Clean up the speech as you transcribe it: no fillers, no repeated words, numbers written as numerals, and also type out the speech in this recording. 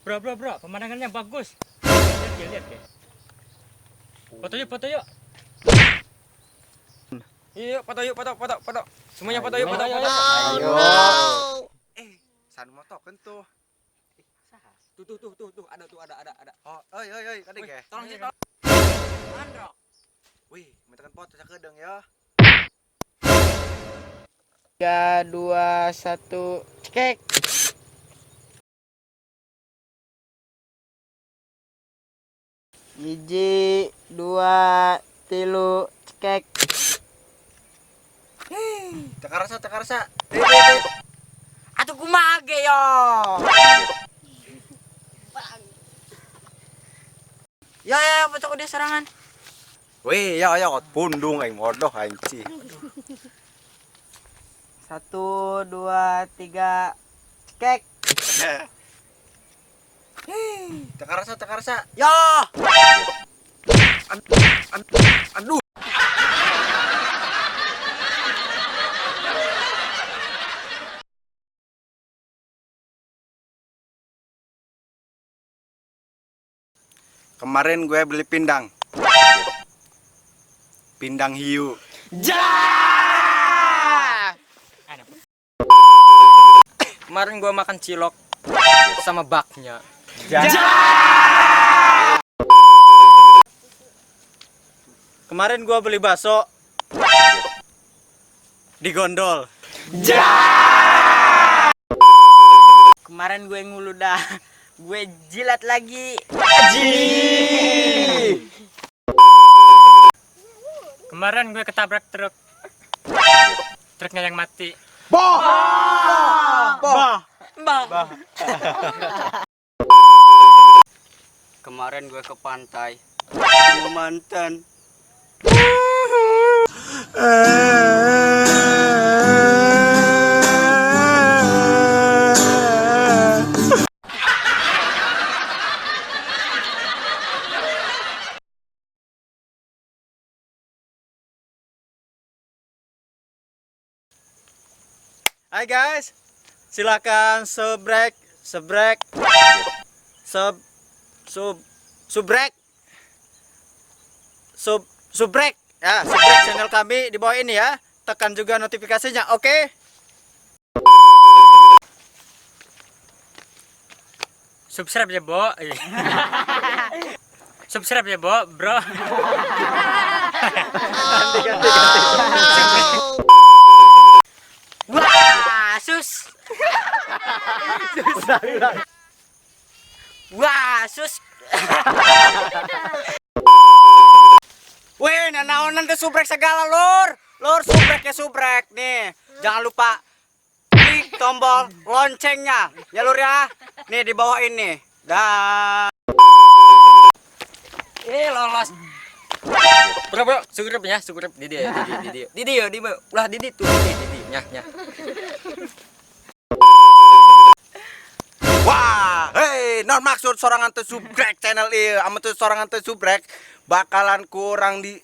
Bro, bro, bro, pemandangannya bagus. Lihat ya, lihat ya. Foto yuk, foto yuk. Iya, foto yuk, foto, foto, foto. Semuanya foto yuk, foto, foto. Ayo. San motokeun tuh. Tuh, tuh, tuh, tuh, tuh, ada tuh, ada, ada, ada. Oh, oi oi oi, kade ge. Tolong sih, tolong. Andro. Wih, mintakan foto sakedeung ya. 3, 2, 1, cekek. 1, 2, 3, cekek. Teu karasa, teu karasa. Atuh kumaha ge yo. Ya ya, foto dia serangan. Wih, ya ya kot pundung aing bodoh aing sih. 1, 2, 3, cekek. Teu karasa, teu karasa. Yo. Aduh. Kemarin gue beli pindang. Pindang hiu. Kemarin gua makan cilok sama baknya. Kemarin gua beli bakso di gondol. Kemarin gue nguludah, gue jilat lagi. Kemarin gue ketabrak truk. Truknya yang mati. Bah. Bah. Kemarin gue ke pantai sama mantan. Hai guys, silakan subrek, subrek, sub, sub, subrek, sub, subrek, ya, subrek channel kami di bawah ini ya. Tekan juga notifikasinya, oke? Subscribe ya, Bo. Subscribe ya, Bo, bro. Ganti, ganti, ganti. Wah, sus. Wah, sus. Wih, nanaonan teh subrek segala lur. Lur subrek ya subrek nih. Jangan lupa klik tombol loncengnya ya lur ya. Nih di bawah ini. Dah. Lolos. Bro, bro, subscribe ya, subscribe Didi ya, Didi, Didi. Didi ya, Didi. Ulah Didi tuh, Didi, Didi. Nyah, nyah. Wah, hei, non maksud sorangan teu subrek channel ieu, amun teu sorangan teu subrek bakalan kurang di